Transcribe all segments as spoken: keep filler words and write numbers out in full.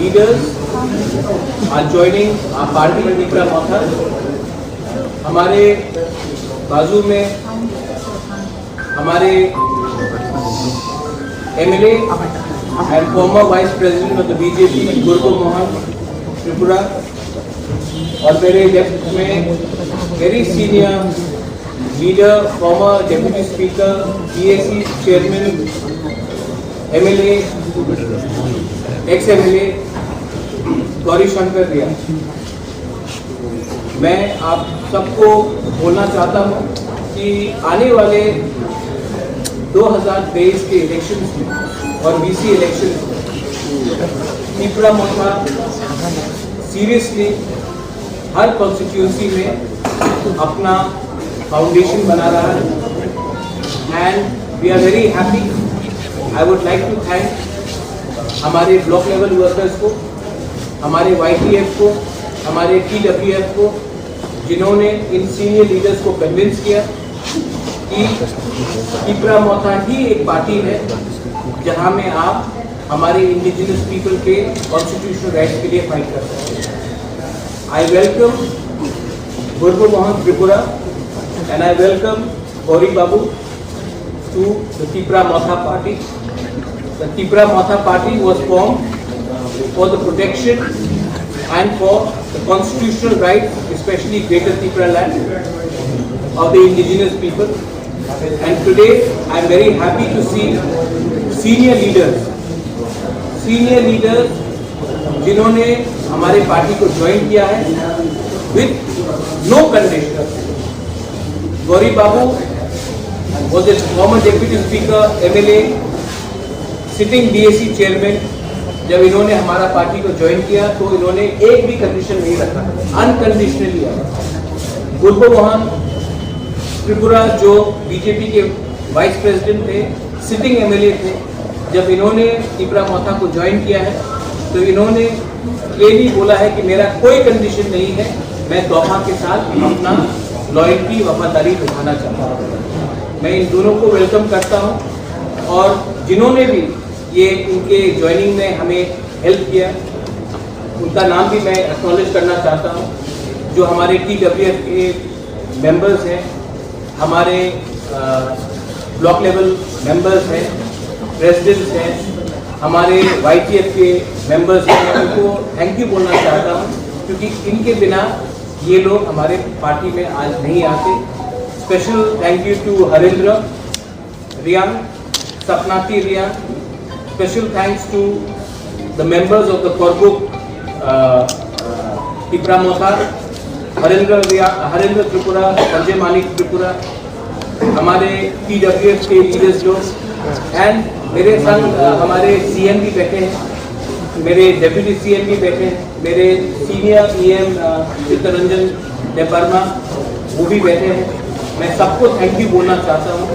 Leaders are joining our party Tipra Motha. हमारे बाजू में हमारे M L A and former vice president of the B J P, Gurbo Mohan Tripura, और मेरे लेफ्ट में very senior leader, former deputy speaker, P A C chairman, M L A, ex M L A, Gauri शंकर रिया। मैं आप सबको बोलना चाहता हूँ कि आने वाले दो हज़ार तेईस के इलेक्शंस में और V C इलेक्शंस में तिपरा मोर्चा सीरियसली हर कॉन्स्टिट्यूएंसी में अपना फाउंडेशन बना रहा है। And we are very happy. I would like to thank हमारे ब्लॉक लेवल वर्कर्स को, हमारे वाई टी एफ को, हमारे टी डब्ल्यू एफ को, जिन्होंने इन सीनियर लीडर्स को कन्विंस किया कि तिपरा मोथा ही एक पार्टी है जहां में आप हमारे इंडिजिनस पीपल के कॉन्स्टिट्यूशनल राइट्स के लिए फाइट कर सकते हैं। I welcome Gurbo Mohan Tripura and I welcome Gauri Babu to the Tipra Motha party. The Tipra Motha party was formed for the protection and for the constitutional rights, especially Greater Tipra land, of the indigenous people. And today, I am very happy to see senior leaders, senior leaders जिन्होंने हमारे पार्टी को ज्वाइन किया है with no condition। Gauri Babu was a former deputy speaker, M L A, sitting B A C chairman। जब इन्होंने हमारा पार्टी को ज्वाइन किया तो इन्होंने एक भी कंडीशन नहीं रखा, अनकंडीशनली आया। गुरबो मोहन त्रिपुरा जो बीजेपी के वाइस प्रेसिडेंट थे, सिटिंग एमएलए थे, जब इन्होंने तिपरा मोथा को ज्वाइन किया है तो इन्होंने क्लियरली बोला है कि मेरा कोई कंडीशन नहीं है, मैं दोहा के साथ अपना लॉयल्टी, वफादारी निभाना चाहता हूँ। मैं इन दोनों को वेलकम करता हूँ और जिन्होंने भी ये इनके ज्वाइनिंग में हमें हेल्प किया, उनका नाम भी मैं एक्नॉलेज करना चाहता हूँ। जो हमारे टी डब्ल्यू एफ के मेंबर्स हैं, हमारे ब्लॉक लेवल मेंबर्स हैं, प्रेसिडेंट्स हैं, हमारे वाई टी एफ के मेंबर्स हैं, मैं उनको थैंक यू बोलना चाहता हूँ क्योंकि इनके बिना ये लोग हमारे पार्टी में आज नहीं आते। Special thank you to Harendra रियांग, सपनाती Reang. Special thanks to the members of the Korbuk, uh, Tipra Motha, Harendra रिया, हरेंद्र त्रिपुरा, संजय मानिक त्रिपुरा, हमारे टी डब्ल्यू एफ के लीडर्स लोग, एंड मेरे संग, uh, हमारे सीएम भी बैठे हैं, मेरे डेप्यूटी सीएम भी बैठे हैं, मेरे सीनियर ईएम, अ, चित्तरंजन देबबर्मा, वो भी बैठे हैं। मैं सबको थैंक यू बोलना चाहता हूँ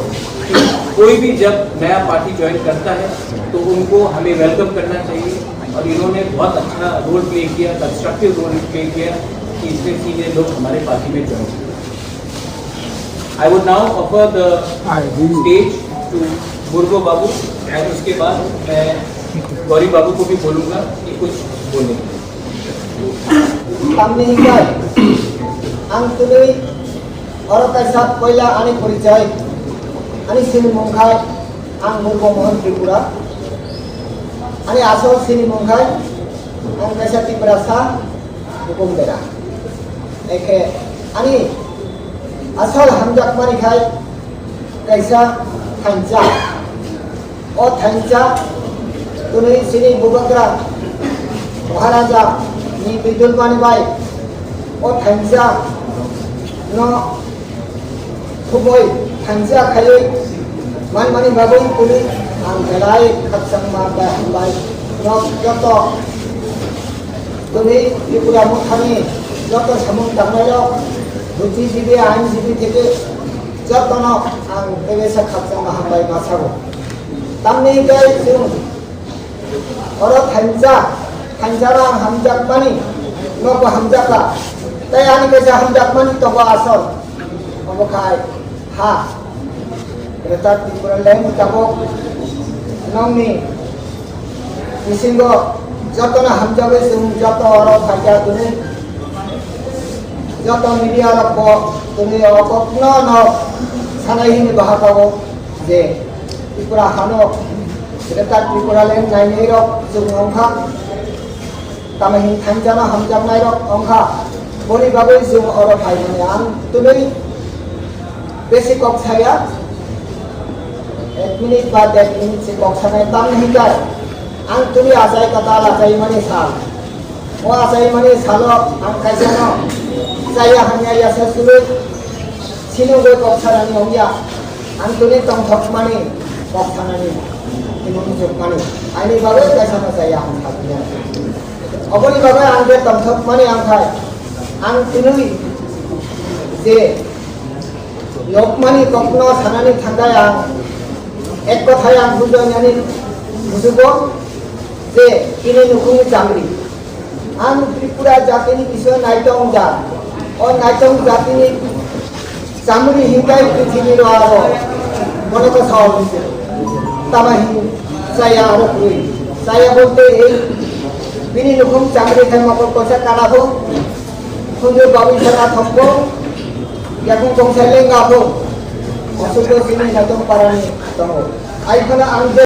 कि कोई भी जब नया पार्टी ज्वाइन करता है तो उनको हमें वेलकम करना चाहिए और इन्होंने बहुत अच्छा रोल प्ले किया, कंस्ट्रक्टिव रोल प्ले किया कि इतने सीनियर लोग हमारे पार्टी में ज्वाइन किए। I would now offer the stage to Burbo Babu and उसके बाद मैं गौरी बाबू को भी बोलूँगा कि कुछ बोलने के लिए। Tamni hingkhe ang twnwi oro kaisa poila ani porichoi, ani sinimung khai ang Murgo Mohan Tripura, ani asol sinimung khai ang kaisa Tiprasa, Bukung Bera. Ekhe ani asol hamjakmani khai kaisa thansa. O thansa twnwi chini Bubagra Maharaja ni bidulmani bai o thansa no khubui thansa khaiwi manmani bagwi twnwi ang belai khakchangma bai hambai no joto twnwi Tripura Mothani joto samung tangnairok, buddhijibi, ainjibi theke jotono ang teisa khakchangma hambai ma sago. Tamni hwnkhe chwng oro thansa, thansano ang hamjakmani, nobo hamjakha. Tei ani kaisa hamjakmani tongo asol. Obo khai ha. Greater Tipraland ni tabuk nongni bisingo Jotono hamjagwi chwng joto oro phaikha tini. Joto media rok bo tini o kokno no sanai hini bahago je Tripura hano Greater Tripura Land nainai rok chwng wngkha. Tamo hin thangjano hamjaknai rok wngkha. Boni bagwi chwng oro phaimani ang tini besi kok saya. Ek minute ba der minute se kok sanai tamni hinkai. Ang tini achai kwtal achaimani sal. O achaimani salo ang kaisano chaya hamya yasa sului sinugwi kok sanani wngya. Ang tini tongthokmani kok sanani tini muchukmani. Aini bagwi kaisano chaya ang sabiya. Oboni bagwi ang je tongthokmani ang khai. Ang tini je Lokmani kokno sanani thangkha ang, ek kothai ang bujainani bujugo je bini nukhungni chamri. Ang Tripura jatini bisingo naitong ja. O naitong jatini chamri hinkai prithibiro abo. Mono kosol. Tama hin saya aro kuri. Saya bolte ei bini nukhung chamri khai mokol kosa kana bo. Khunju bawi sana thokbo. Yakung kongsai lenga bo. Asukbo sini naitong parani tongo. Ai khana ang je